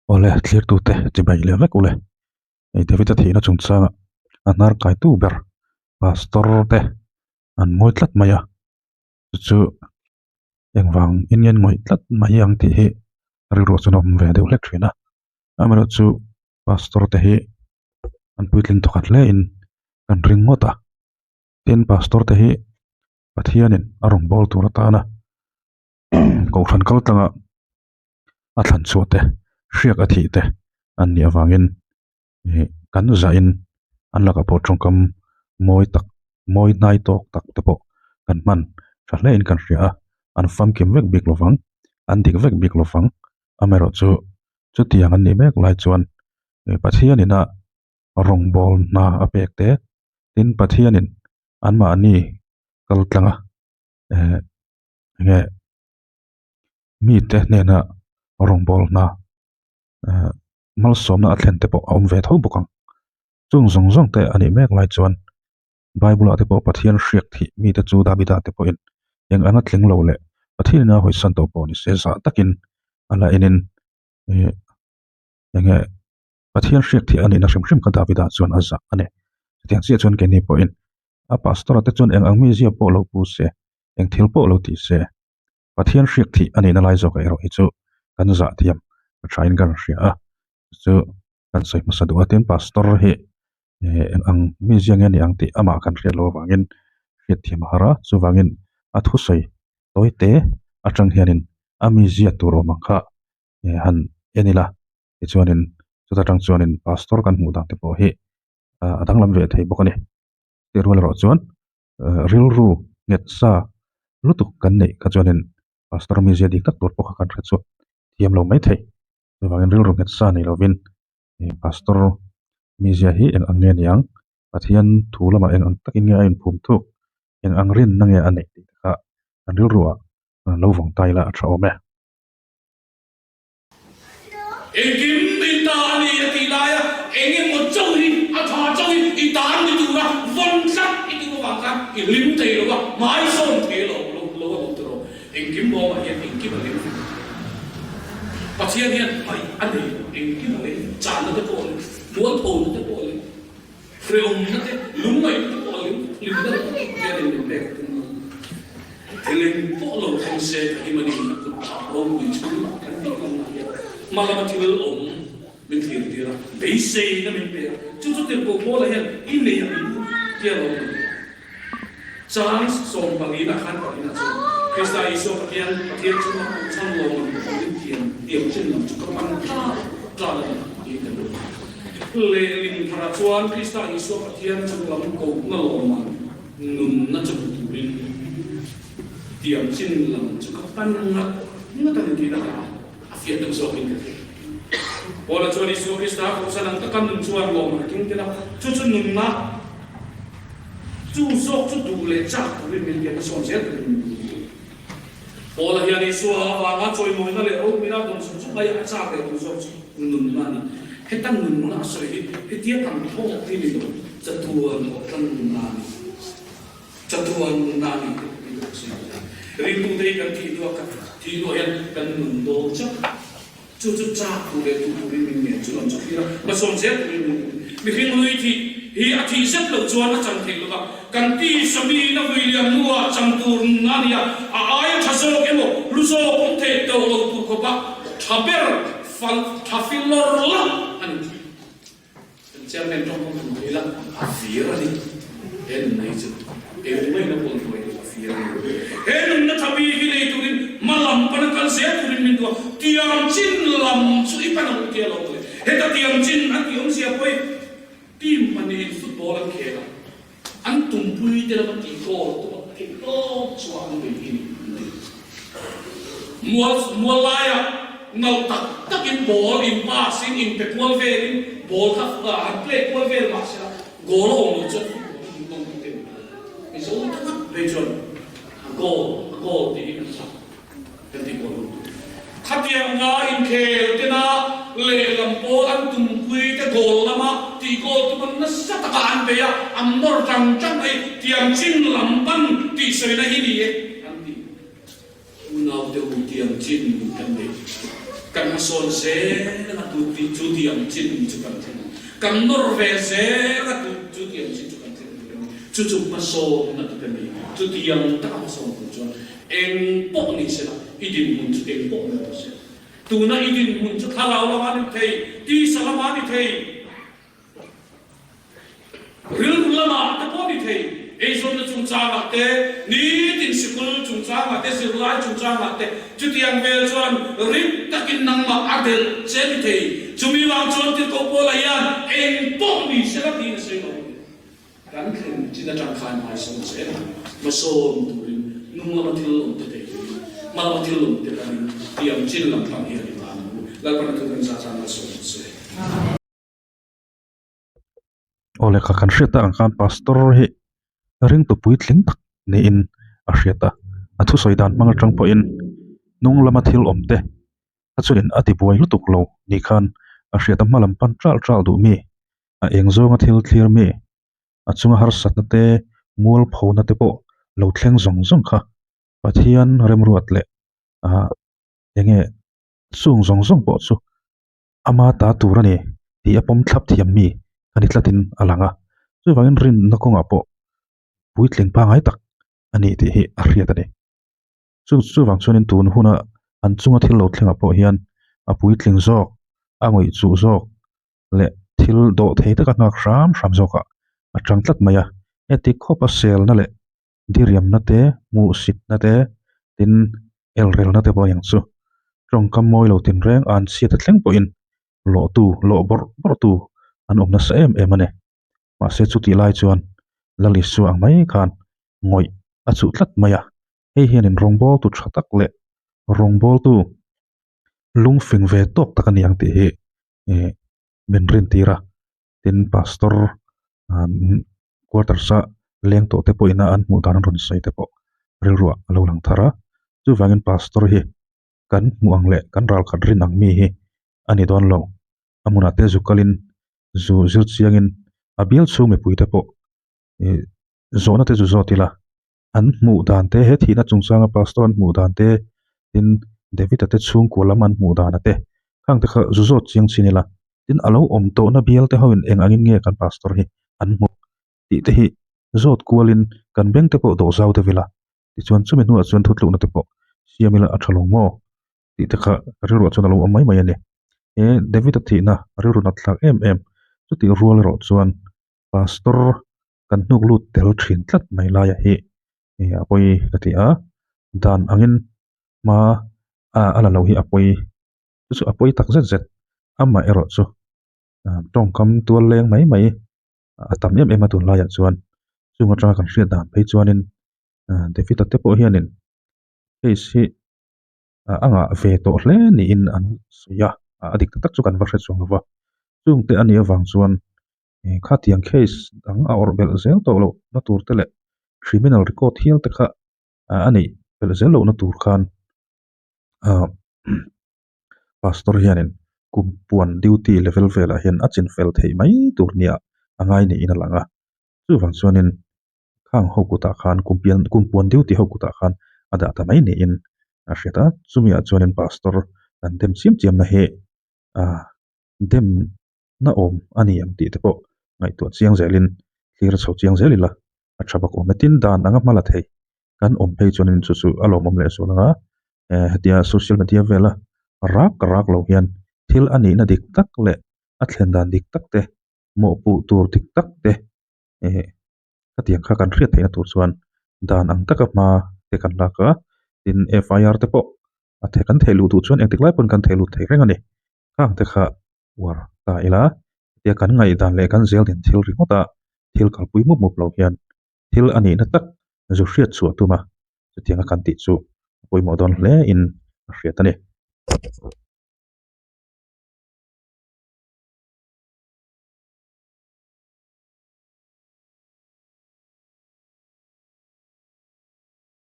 Awle thlirtute chibai leh vek ule hei David-a thihna chungchanga a hnar kaitu ber pastor te an ngawi tlat mai a chu chu engvang in nge an ngawih tlat mai ang tih hi rilru chuan a awm ve deuh hlek thin a amaherawhchu pastor te hi an puitling thawkhat hle in kan ring ngawt a tin pastor te hi Pathianin a rawn bawl tur atana kohhran kal tlanga a thlan chhuah te hriak a thih te an nih avangin ih kan zahin an lakah pawh tawngkam mawi tak mawi hnai tawk tak te pawh kan hman tha hle in kan hria a an famkim vek bik lovang an dik vek bik lovang amaherawhchu chutiang an nih mek lai chuan Pathianin a rawngbâwl hna a pek te tin Pathianin anmahni kal tlang a eh enge mite hnena rawngbâwl hna eh malsawmna a thlen te pawh a awm ve tho bawk ang chung zawng zawng te a nih mek lai chuan Bible ah te pawh Pathian hriak thih mite chu Davida te pawhin eng anga tling lo leh Pathianin a hawisan tawh pawh ni se zah takin a la enin eh enge Pathian hriak thih a nihna hrim hrim kha Davida chuan a zah a ni. Chutiang chiah chuan keini pawhin a pastor-a te chuan eng ang mizia pawh lo pu se, eng thil pawh lo ti se, Pathian hriak thih a nihna lai zawkah erawh hi chu kan zah thiam a thain kan hria a, chu kan sawi hmasa duh a. Tin, pastor hi eng ang mizia nge ni ang tih amah kan hriat loh avangin hriat thiam a har a, chuvangin a thusawi tawi te atang hianin a mizia tur awm ang kha han en ila. Tichuanin chuta tang chuanin pastor kan hmuh dan te pawh hi a danglam ve thei bawk a ni. Tih rual erawh chuan rilru nghet sa lutuk kan neih kha chuanin pastor mizia dik tak tur pawh kha kan hre chhuak thiam lo mai thei. Chuvangin rilru nghet sa nei lovin pastor mizia hi eng ang nge ni ang, Pathian thu lamah eng ang takin nge a inphum thuk, eng ang rinna nge a neih tih te kha kan rilruah lo vawng ta ila a tha awm e. Engkim i ta a ni a tih laia eng emaw chauh hi a tha chauh hi i tan ni tura vawn tlat i tum avang khan i hlim thei lo va, hmai sawn thei lo lo lo a awm tawh. Engkim bawmah hian engkim a leng vek. Pathian hian hmaih a nei lo, engkim a leng vek. Channa te pawh a leng, mualphona te pawh a leng, hrehawmna te, lungngaihna te pawh a leng, hlimna te pawh Pathianin min pek a tum lo. Thileng pawh lo thleng se ka him a ni, a kut phah ropui chhung kan tih ngam hian hma lama thil awm min thlir tir a, beiseina min pe a, chu chu tirhkoh Paula hian i nei ang u tia lo hmu ni. Chang sawmpangin a khan pangin a chuan Krista Isua Pathian, Pathian chu a hmuh chhan lawm ang turin thiam tiam chin lam chu ka pan tlat tlat a ni tiin kan hmu. Lehlin tharah chuan Krista Isua Pathian chung lam kohna lawm ang Nunna chu hmu turin tiam chin lam chu ka pan ngat ngat a ni tih lakah a fiah deuh zawkin ka thei. Paula chuan Isua Krista kohhran ang taka nun chuan lawm an king tel a, chu chu nunna chu zawk chu duh leh chak turin min pian a sawn zel turin min duh a ni. Paula hian Isua avanga chawimawina leh ropuina dawn zawng zawng aia a chak leh duh zawk chu nunna a ni. Heta nunna a sawi hi hetia kan thawk hi ni lo, chatuan awh tlang nunna a ni. Chatuan nunna a ni tih hi ka sawi duh a. Ringtute hi kan thih hnuah kan thih hnuah hian kan nun dawn chauh. Chu chu chak tur leh duh turin min ngen, chu lam chu thlir a, hmasawn zel turin min duh. Mihring lui thih hi a thih zet loh chuan a chan theih lova, kan tisa miin a vui liam hnuah chan tur nunna a ni a, a aia tha zawk emaw hlu zawk awm theih tawh lo tur khawpa tha ber fal tha fil lawr lawr a ni. Kan chairman tawng pawh kan hmu ila, a fir a ni. He nunna hi chu engmah in a pawn hruai lo, a fir a ni. He nunna tha bik hi nei turin hma lam pana kal zel turin min duh a, tiang chin lam chu i pan ang u tia lo mawle. Heta tiang chin an tih awmzia pawh hi team pahnihin football an khel a, an tumpui te lama tih goal tum a theih tawp chhuah an bei hi ni an ti. Mual mual laiah nalh tak takin ball in pass in in pe kual velin ball kha han play kual vel mah sela goal a awm lo chuan football hi hmuhnawm kan ti lo. Mizo takah phei chuan a goal a goal tih hi kan chak. Kan ti kual hun tur. Khatianga inkhel tena lehlam pawl an tumpui te goal lama tih goal tum an nasa taka an bei a, an nawr tang tang mai, tiang chin lam pan tih sawina hi ni e an ti. Unau te u tiang chin kan nei. Kan hmasawn zel a tu tih chu tiang chin chu kan thleng ang. Kan nawr ve zel a tu chu tiang chin chu kan thleng tur a ni. Chu chu hmasawnna dik a ni. Chutiang taka hmasawn tur chuan eng pawh ni sela, i dinhmun chu eng pawh ni rawh se. Tuna i dinhmun chu thlarau lama ni thei, tisa lama ni thei. Rilru lamah te pawh ni thei, eizawnna chungchangah te, nitin sikul chungchangah te, zirlai chungchangah te, chutiang vel chuan rit takin nangmah a delh che ni thei. Chumi vang chuan Tirhkoh Paula hian eng pawh ni sela tiin a sawi lo a ni. Kan thlen chin atang khan hmaisawn zel a, hmasawn turin hnung lama thil awm te thei turin, hma lama thil awm te panin tiang chin lam tlang hian i tan ang u. Lalpan a thu kan zah zan malsawm se. Aw lehkha kan hriat tak ang khan pastor hi ringtu puitling tak niin a hriat a a thusawi dan hmang atang pawhin hnung lama thil awm te a chuanin a tibuai lutuk lo ni khan a hriat a hma lam pan ṭal ṭal duh mi a eng zawnga thil thlir mi a chunga harsatna te mualphona te pawh lo thleng zawng zawng kha Pathian remruat leh ah enge chung zawng zawng pawh chu. Ama ta tur a ni tih a pawm thlap thiam mi a ni tlatin a lang a, chuvangin rinna kawngah pawh puitling pangngai tak a ni tih hi a hriat a ni. Chu chuvang chuanin tun huna an chunga thil lo thlengah pawh hian a puitling zawk, a ngaihchuh zawk leh thil dawh thei taka nghak hram hram zawkah a tang tlat mai a, heti khawpa selna leh diriamna te, hmuhsitna te, tin elrelna te pawh a ni ang chu. Tawngkam mawi lo tinreng an chhiat a thleng pawhin lawhtu, lawh bawrh bawrhtu an awm nasa em em a ni. Mahse chutih lai chuan Lal Isua ang mai khan ngawih a chuh tlat mai a, hei hianin rawngbawltu tha tak leh rawngbawltu lungfing ve tawk tak a ni ang tih hi min rintir a. Tin pastor quarters a leng tawh te pawhin a an hmuh dan an rawn sawi te pawh rilruah a lo lang thar a chuvangin pastor hi kan hmuh ang leh kan ral khat rin ang mi hi a ni dawn lo a hmunah te zu kalin zu zir chiangin a bial chhung mipui te pawh ih zawhna te zu zawt ila an hmuh dan te he thihna chungchanga pastor an hmuh dan te tin David a te chhungkua lam an hmuh dan a te khang te kha zu zawt chiang chin ila tin a lo awm tawhna bial te ho in eng angin nge kan pastor hi an hmuh tih te hi zawt kualin kan beng te pawh dawh zau deuh ila tichuan chumi hnuah chuan thutlukna te pawh siam ila a tha lo maw tih te kha rilruah chuan a lo awm mai mai a ni he David a thihna rilru nat thlak em em chutih rual erawh chuan pastor kan hnuk lut tel thin tlat mai laia hi ih a pawi ka ti a dan angin hma a la lo hi a pawi chu chu a pawi tak zet zet amah erawh chu tawngkam tual leng mai mai a tam em em a tunlaiah chuan chung atanga kan hriat dan phei chuanin David-a te pawh hianin case hi a ngah ve tawh hle niin an sawi a a dik tak tak chu kan va hre chuang lo va chungte a nih avang chuan. Khatiang case dang a awrh belh zel tawh loh na tur te leh criminal record hial te kha a neih belh zel loh na tur khan ah pastor hianin kum puan duty level velah hian a chin fel theih mai tur nia a ngai niin a lang a chuvang chuanin khang ho kutah khan kum pian kum puan duty ho kutah khan a dah ta mai niin a hriat a chumi ah chuanin pastor kan dem chiam chiam na hi ah dem na awm a ni ang tih te pawh ngaihtuah chiang zelin thlir chho chiang zel ila a tha bawk awm e. Tin, dan anga hma la thei kan awm phei chuanin chu chu a lawmawm leh zual anga hetia social media vela rak rak lo hian thil a nihna dik tak leh a thlen dan dik tak te mawhpuh tur dik tak te khatiang kha kan hriat theihna tur chuan dan ang taka hma te kan lak a, tin FIR te pawh a kan theih luh duh chuan engtik lai pawn kan theih lut thei reng a ni. Khang te kha uar ta ila hetia kan ngaihdan leh kan zel din thil ringawt a thil kalpui mup mup lo hian thil a nihna tak zu hriat chhuah tum a chutianga kan tih chu a pawimawh dawn hle in a hriat a ni.